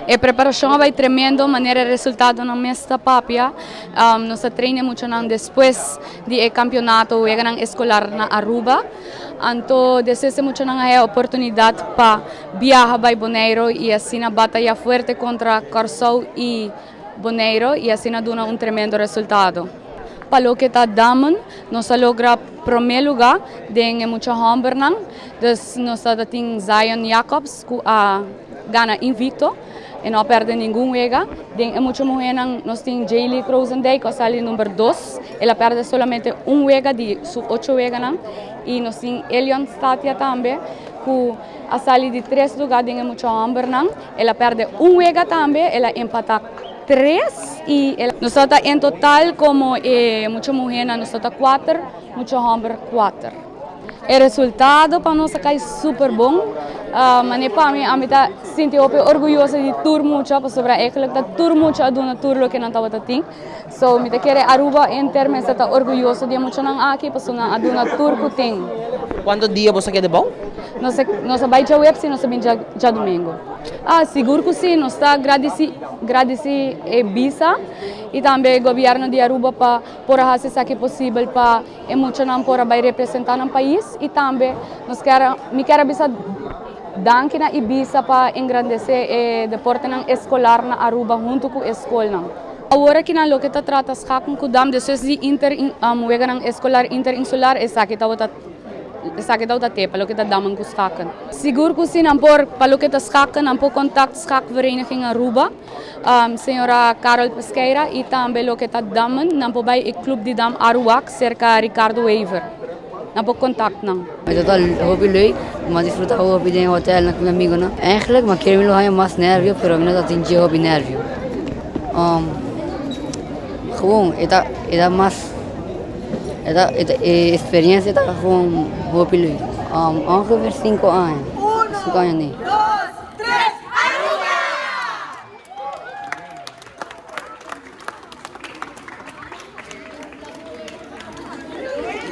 E preparacion a bay tremendo, manera resultadonan mes ta papia. Nos a train e muchanan despues di e campeonato weganan escolar na Aruba. Anto despues e muchanan a haya oportunidad pa biaha bay Boneiro y asina bataya fuerte contra Corsou y Boneiro y asina duna un tremendo resultado. Pa loke ta damen, nos a logra prome luga den e mucha hombernan. Dus nos ta tin Zion Jacobs cu a gana invicto y no a perde ningun wega. Den e mucha muhernan nos tin Jaylee Krozendijk cu a sali number 2. El a perde solamente un wega di su 8 weganan. Y nos tin Elion Statia tambe cu a sali di 3 luga den e mucha hombernan. El a perde un wega tambe, el a empata 3 y el... Nos ta en total como mucha muhernan nos ta 4, mucha homber 4. E resultado pa nos a cay super bon. Mane pa mi, ami ta sinti hopi orguyoso di tur mucha, pasobra eigenlijk ta tur mucha a duna tur loke nan tabata tin. So mi ta kere Aruba enter mester ta orguyoso di e muchanan aki, pasobra nan a duna tur cu tin. Cuanto dia bo sa keda bou? Nos a bay djaweps y nos a bin djadomingo. Ah, sigur cu si, nos ta gradici e Bisa y tambe gobierno di Aruba pa por a haci esaki posibel pa e muchanan por a bay representa nan pais y tambe nos kier, mi kier a bisa danki na Ibisa pa engrandece e deportenan escolar na Aruba hunto cu e scolnan. Awor aki nan loke ta trata schaken cu dam despues di inter, weganan escolar interinsular esaki tabata esaki tabata te pa loke ta damen cu schaken. Sigur cu si nan por pa loke ta schaken nan por contact Schaakvereniging Aruba, señora Carol Pesqueira y tambe loke ta damen nan por bay e club di dam Aruwak cerca Ricardo Wever. Nan por contact nan. Mi ta hopi leuk, mi a disfruta hopi den hotel cu mi amigonan. Eigenlijk mi a kere mi lo haña mas nervio, pero mi no ta sinti hopi nervio. Gewoon e ta e ta mas e ta e experiencia ta gewoon hopi leuk. Ongeveer 5 aña, 5 aña nee.